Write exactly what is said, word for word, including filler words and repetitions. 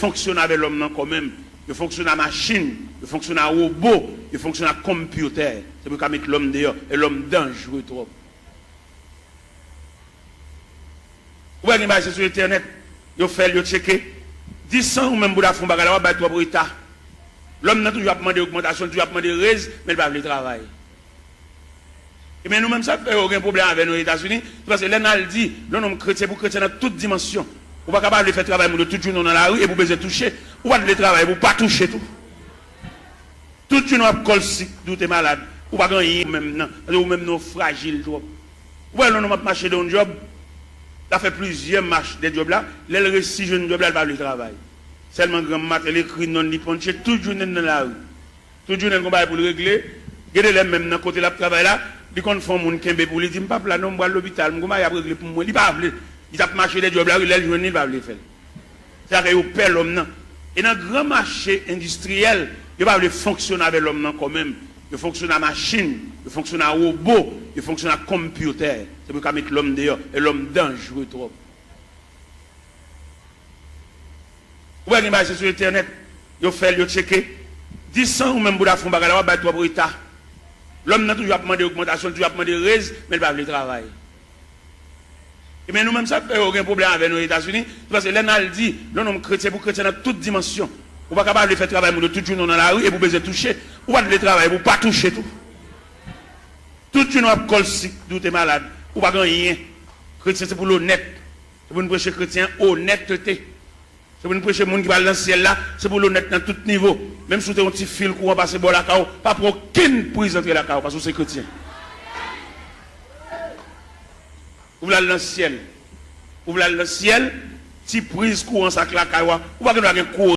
fonksyone avè lòm nan kanmenm. Yo fonksyone a machin, yo fonksyone a wobo, yo fonksyone a konpyitè. Se pou yo ka met lòm deyò, e lòm danjre twòp. Ou wè gen bagay se sou entènèt, yo fè l, yo tcheke. Disan ou menm pou w ta fè yon bagay la, w ap bay twòp reta. Lòm nan toujou ap mande ogmantasyon, toujou ap mande rèz, men l pa vle travay. Ebyen, nou menm sa k fè yo gen pwoblèm avè nou Etazini, se paske lè n al di, lè w nonm kretyen pou kretyen nan tout dimansyon, ou pa ka pa vle fè travay moun yo tout jounen w nan lari epi w bezwen touche, ou pa t vle travay pou w pa touche tou. Tout jounen w ap kòl sik, di w te malad, ou pa gen anyen menm nan, paske ou menm nan w frajil twòp. Ou wè lè w nonm ap mache de yon djòb, l ap fè plizyè mach de djòb la, lè l resi jwenn djòb la, l pa vle travay. Sèlman granm maten l ekri non l, li ponche tout jounen l nan lari. Tout jounen l gon bagay pou l regle. Gen de lè menm nan kote l ap travay la, li konn fè yon moun kenbe pou li, di, "M p ap la non, m pral lopital, m gon bagay y ap regle pou mwen." Li pa vle. Li t ap mache de djòb la, wi, lè l jwenn li, li pa vle fè l. Se sa k fè yo pè lòm nan. E nan gran mache endistriyèl, yo pa vle fonksyone avè lòm nan kanmenm. Yo fonksyone a machin, yo fonksyone a wobo, yo fonksyone a konpyitè. Se pou yo ka met lòm deyò, e lòm danjre twòp. Ou wè gen bagay se sou entènèt, yo fè l, yo tcheke. Disan ou menm pou w ta fè yon bagay la, w ap bay twòp reta. Lòm nan toujou ap mande ogmantasyon, toujou ap mande rèz, men l pa vle travay. Ebyen, nou menm sa k fè yo gen pwoblèm avè nou Etazini, se paske lè n al di, lè w nonm kretyen pou kretyen nan tout dimansyon, ou pa ka pa vle fè travay moun yo tout jounen w nan lari epi w bezwen touche, ou pa t vle travay pou w pa touche tou. Tout jounen w ap kòl sik, di w te malad, ou pa gen anyen. Kretyen se pou l onèt. Se pou n preche kretyen onètete. Se pou n preche moun ki pral nan syèl la, se pou l onèt nan tout nivo. Menm si w te yon ti fil kouran pase bò lakay w, pa pran okenn priz antre lakay w, paske w se kretyen. Ou vle al nan syèl. Ou vle al nan syèl, ti priz kouran sa k lakay w a, ou pa gen dwa gen kouran.